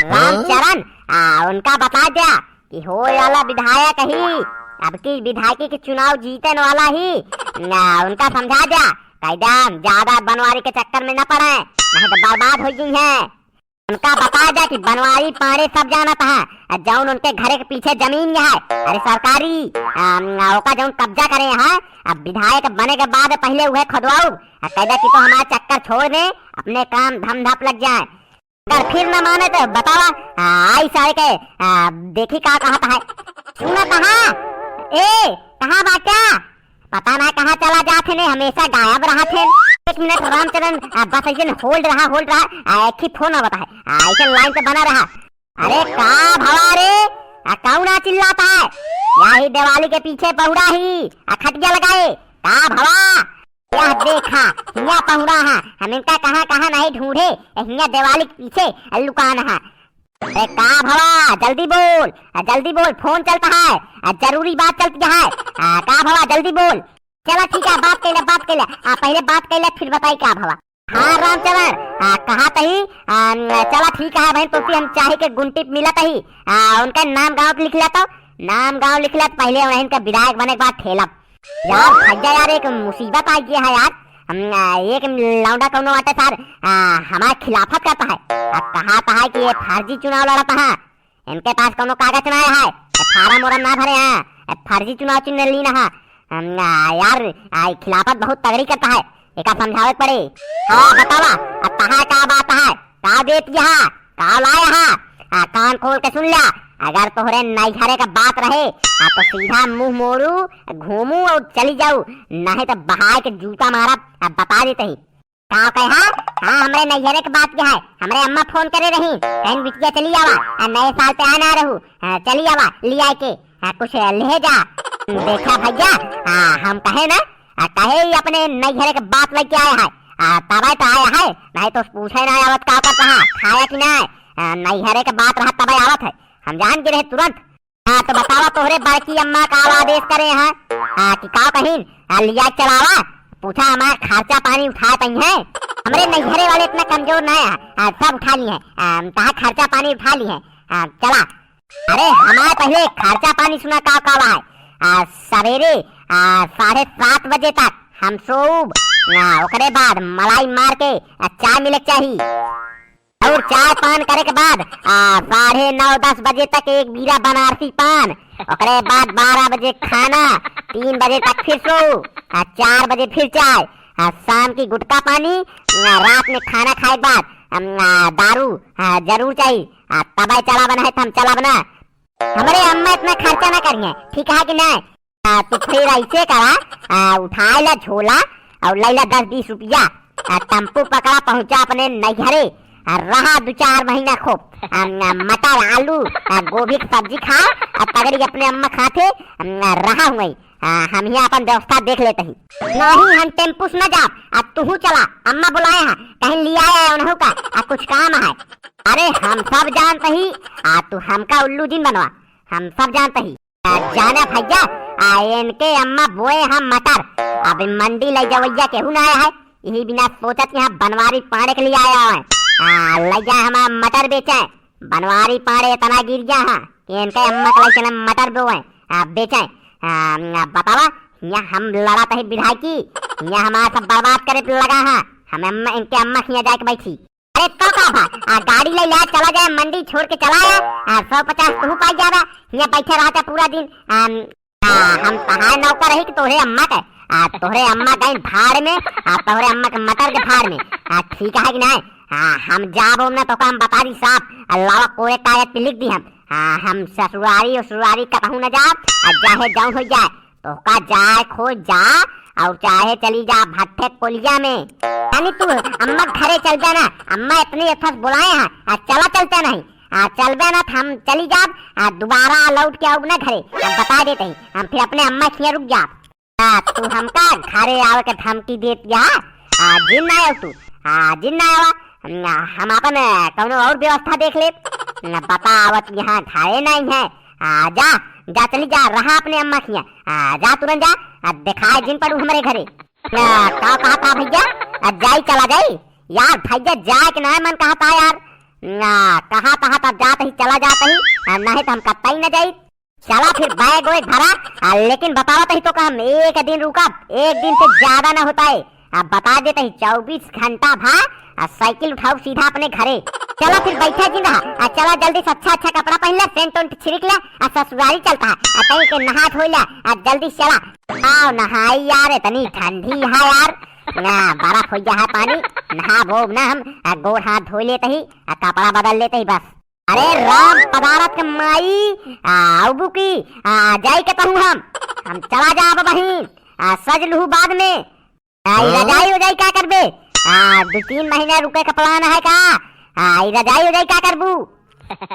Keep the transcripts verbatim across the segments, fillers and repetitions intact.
रामचरण, आ, उनका बता द्या कि होए वाला विधायक ही, अब की विधायकी के चुनाव जीतन वाला ही, आ, उनका समझा द्या, कह द्या ज्यादा बनवारी के चक्कर में न पड़े, नहीं तो बर्बाद हो गई है। उनका बता द्या कि बनवारी पाड़े सब जानत है, आ, जौन उनके घरे के पीछे जमीन है, अरे सरकारी, आ, ओका जौन कब्जा करे हैं, अब विधायक बने के बाद पहले उहे खोदवाऊ, आ, कह द्या कि तो हमारा चक्कर छोड़ दे, अपने काम धम धप लग जाए। अगर फिर न माने तो बतावा, आ, आई सारे के, आ, देखी का कहत है। सुनत हा? ए, कहाँ बाट्या? पता ना कहाँ चला जात है ने, हमेशा गायब रहत है। एक मिनट रामचरण, आ, बस ऐसे hold रहा, hold रहा, आ, एक ही फोन आवत है, आ, ऐसे line पे बना रहा। अरे का भवा रे, आ, कौन आ चिल्लाता है? यही दिवाली के पीछे पहुड़ा ही, आ, खटिया लगाए, का भवा? यह देखा, हिया पहुड़ा है, हम इनका कहाँ कहाँ नहीं ढूंढे, हिया दिवाली के पीछे लुकान है। अरे का भवा, जल्दी बोल, आ, जल्दी बोल, फोन चलता है, आ, जरूरी बात चलती है, आ, का भवा, जल्दी बोल। चला ठीक है, बात कैला, बात कैला, आ, पहले बात कैला, फिर बताई का भवा। हाँ रामचरण, आ, कहा तही, आ, चला ठीक है भाई, तो फिर हम चाहे के गुंटी मिलत ही, आ, उनका नाम गाँव लिख लेता, नाम गाँव लिख लेता, पहले उन्हें का विधायक बने के बाद ठेला। यार भैया यार, एक मुसीबत आ गई है यार। हम, आ, एक लौंडा कौनो बाटे सार, आ, हमारे खिलाफत करता है। आ, कहा था है कि ये फर्जी चुनाव लड़ता है, इनके पास कौनो कागज ना है, फार्म उरम ना भरे हैं, फर्जी चुनाव चिन्ह लीन है। हम, आ, यार, आ, खिलाफत बहुत तगड़ी करता है, एका समझावे के पड़े। हाँ बतावा, आ, कहा का बात है? का देत यहाँ? का लाया हा? आ, कान खोल के सुन ल्या, अगर तोहरे नैहरे का बात रहे, आ, तो सीधा मुंह मोड़ू, घूमू और चली जाऊ, नहीं तो बहाय के जूता मारब, आ, बता देते ही। का कहे हा? हाँ, हमरे नैहरे के बात क्या है? हमरे अम्मा फोन करे रही, कहीं बिटिया चली आवा, आ, नए साल पे आना रहू, आ, चली आवा, ले आए के, आ, कुछ ले जा। देखा भैया, आ, हम कहे ना, आ, कहे ही अपने नैहरे के बात लेके आया है। आ, तबे तो आया है, नहीं तो पूछे ना आवत का करता है, खाया कि ना। आ, नैहरे के बात रहा तबे आवत है, हम जान के रहे तुरंत। हाँ, तो बतावा तोहरे बड़की अम्मा का आदेश करे हैं, आ, कि का कहिन, आ, लिया चलावा, पूछा हमार खर्चा पानी उठा पाई है। हमरे नैहरे वाले इतना कमजोर ना है, आ, सब उठा ली है, आ, कहा खर्चा पानी उठा ली है, आ, चला। अरे, हमार पहले खर्चा पानी सुना का, का बा है? आ, सवेरे, आ, साढ़े सात बजे तक हम सोऊब, आ, ओकरे बाद मलाई मार के, आ, चाय मिले के चाही। और चाय पान करे के बाद, आ, साढ़े नौ, दस बजे तक एक बीरा बनारसी पान, ओकरे बाद बारह बजे खाना, तीन बजे तक फिर सो, आ, चार बजे फिर चाय, आ, शाम की गुटखा पानी, आ, रात में खाना खाए के बाद, अम, आ, दारू, आ, जरूर चाहिए। आ, तबे चला बना है, तो हम चला बना। हमरे अम्मा इतना खर्चा ना करिए, ठीक है कि नहीं? आ, तू फिर ऐसे करा, आ, उठाए ला झोला और ले ला दस बीस रुपया, आ, टेम्पू पकड़ा, पहुंचा अपने नैहरे, आ, रहा दो चार महीना खूब, आ, आ, मटर, आलू, आ, गोभी की सब्जी खा, आ, तगड़ी अपने अम्मा खाते, आ, रहा हुए, आ, हम ही अपन व्यवस्था देख लेते ही। नहीं, हम टेम्पू से न जाब, आ, तू चला, अम्मा बुलाए हैं, कहीं ले आया है उन्हों का, आ, कुछ काम है। अरे, हम सब जानते ही, आ, तू हमका उल्लू जिन बनवा, हम सब जानते ही। आ, जाना भैया, आ, इनके अम्मा बोए हैं मटर, अब मंडी ले जवैया केहू ना आया है, यही बिना सोचत यहाँ बनवारी पाड़े के लिए आया है। आ, ले जाए हमारा मटर बेचे, बनवारी पाड़े इतना गिर गया है कि इनके अम्मा के लिए चले मटर बोए, आ, बेचे। आ, बतावा, यहाँ हम लड़ा तही विधायकी, यहाँ हमारा सब बर्बाद करे पे लगा है, हम अम्मा, इनके अम्मा खिया जाके बैठी। अरे तो का भा, आ, गाड़ी ले ला, चला जाए मंडी छोड़ के चला आया, आ, सौ पचास तू पाई जाबा, यहाँ बैठे रहता पूरा दिन। आ, आ, हम तहार नौकर रही कि तोहरे अम्मा के, आ, तोहरे अम्मा गई भाड़ में, आ, तोहरे अम्मा के मटर के भाड़ में, आ, ठीक है कि नहीं? आ, हम जाब हम ना तो का हम बता दी साफ, आ, लावा कोरे कागज पे लिख दी हम, आ, हम ससुरारी और ससुरारी कतहूँ न जाब, आ, चाहे जौन हो जाए, तोहका जाए खो जा, और चाहे चली जा भट्ठे कोलिया में। यानी तू अम्मा के घरे चल जाना, अम्मा इतनी अथस बुलाए हैं, आ चला चलता नहीं, आ चलबे ना तो हम चली जाब, आ दोबारा लौट के आऊब ना घरे, हम बता देते ही, हम फिर अपने अम्मा खिया रुक जाब। आ, तू हमका घरे आवे के धमकी देत या, आ जिन ना आव तू, आ जिन ना आवा, हम, हम अपन, आ, कौनो और व्यवस्था देख लेब। न बता आवत यहाँ घरे नहीं है, आ जा, जा चली जा, रहा अपने अम्मा खिया, आ जा तुरंत जा, आ दिखाए जिन पड़ू हमरे घरे। आ, का कहा था भैया? आ जाई चला जाई? यार भैया जाए के ना मन कहा था यार, ना, कहा तहा तब जात ही, चला जात ही, आ, नहीं तो हम कत्ता ही न जाई। चला फिर बैग वैग भरा, आ, लेकिन बतावत ही तो का हम एक दिन रुकब, एक दिन से ज्यादा न होता है। आ, बता देत ही चउबीस घंटा भा, आ, साइकिल उठाऊ सीधा अपने घरे। चला फिर बैठा जिन रहा, आ, चला जल्दी से अच्छा अच्छा कपड़ा पहन ले, सेंट उंट छिड़क ले, आ, ससुरारी चलता है, आ, तई के नहा धोई ले, आ, जल्दी से चला। आओ नहाई यार, इतनी ठंडी है यार, ना बर्फ हो गया है पानी, नहा वो ना हम, आ, गोड़ हाथ धो लेते ही, आ, कपड़ा बदल लेते ही बस। अरे राम पदारथ के माई, आ, अबू की, आ, जाई के तहू हम, हम चला जाब बहिन, आ, सज लूहू बाद में, आ, ई हाँ? रजाई उजाई का करबे? आ, दू तीन महीना रुके का प्लान है का? आ, ई रजाई उजाई का करबू?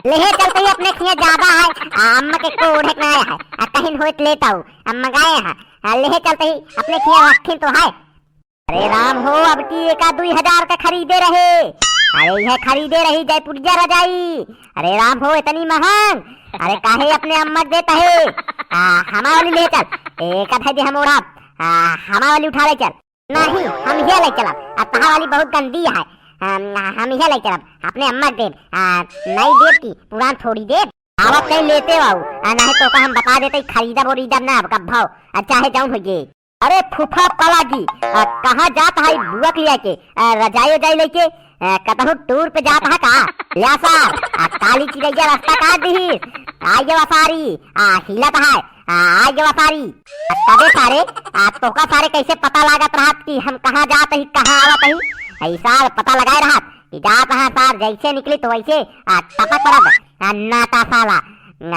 लेहे चलते ही अपने खिया ज्यादा है, आ, अम्मा के को ओढ़े के ना है, आ, कहीं होत लेत आऊ, आ, मंगाए हैं, आ, लेहे चलते ही अपने खिया रखिन तो है। अरे राम हो, अब की एका दुई हजार का खरीदे रहे, अरे यह खरीदे रही जयपुरिया रजाई, अरे राम हो, इतनी महंग, अरे काहे अपने अम्मा के देता है? आ, हमार वाली ले चल, एक आधा दे हम ओढ़ब, आ, हमार वाली उठा ले चल। नहीं, हम ये ले चलब। आ, तहा वाली बहुत गंदी है। हम, हम ये ले चलब। अपने अम्मा के देब। आ, नहीं देब की, पुरान थोड़ी देब। आवत कहीं लेते आओ। आ, नहीं तो का हम बता देते, खरीदब और ईदब ना, अब कब भाव। आ, चाहे जौन हो ये। अरे फूफा पलागी, आ, कहाँ जात है बुआ के लेके? आ, रजाई उजाई लेके? आ, कतहु टूर पे जात है का? ल्या सार, आ, काली चिड़ैया रास्ता काट दीहिस। आ, ये वसारी, आ, हिलत है। आ, आ गवा सारी। आ, तबे सारे, आ, तोहका सारे कैसे पता लागत रहत कि हम कहाँ जात ही, कहाँ आवत ही? आ, ई सार पता लगाए रहत कि जात हाँ सार, जैसे निकली तो वैसे, आ, टपक पड़ब। आ, नाटा साला।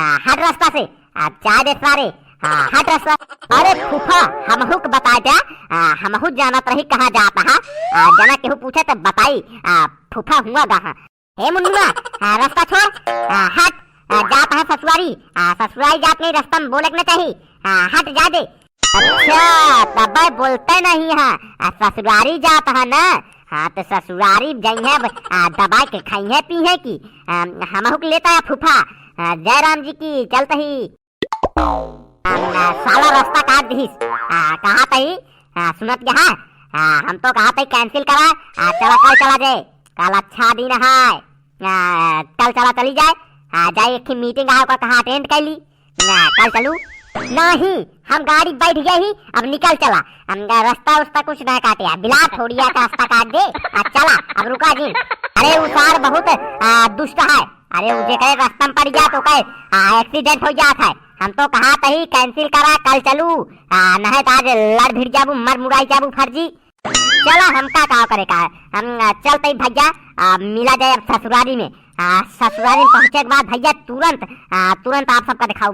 आ, हट रास्ता से। आ, जा दे सारे। आ, हट रास्ता। अरे फूफा, हमहू के बता जा। आ, हमहू जानत रही कहाँ जात हा। आ, जना केहू पूछे तो बताई। आ, फूफा हुआ गा हाँ। हे मुन्नुआ, आ, रास्ता छोड़, आ, हट, आ, जात है ससुरारी, आ, ससुरारी जात नहीं, रास्ता में बोले के ना चाही, आ, हट जा दे। अच्छा, तबे बोलते नहीं है, आ, ससुरारी जात है ना, हाँ, तो ससुरारी जाइए, आ, दबाई के खाइए पीहे की, आ, हमहू के लेता है फूफा, आ, जय राम जी की, चलते ही। आ, साला रास्ता काट दिहिस। आ, कहा तई? आ, सुनत क्या है? आ, हम तो कहा तई cancel करा। आ, चला कल चला जाए। कल अच्छा दिन है। आ, कल चला चली जाए। आ, जाए एक ठे meeting है, ओकर कहा attend कर ली। ना, कल चलू। नहीं, हम गाड़ी बैठ गए ही, अब निकल चला। हम रास्ता उस्ता कुछ ना काटे, आ, बिलात थोड़िया का रास्ता काट दे। आ, चला, अब रुका जी। अरे, उ सार बहुत, आ, दुष्ट है। अरे, उ जेकरे रास्ता में पड़ जात, ओकर, आ, accident हो जात है। हम तो कहा तही cancel करा, कल चलू। आ, नहीं तो आज लड़ भिड़ जाबू, मर मुराई जाबू फर्जी। चला, हमका का करे का है? हम, आ, चलते ही भैया, आ, मिला जाए अब ससुरारी में। आ, ससुरारी में पहुँचे के बाद भैया तुरंत, आ, तुरंत आप सबका दिखाऊ।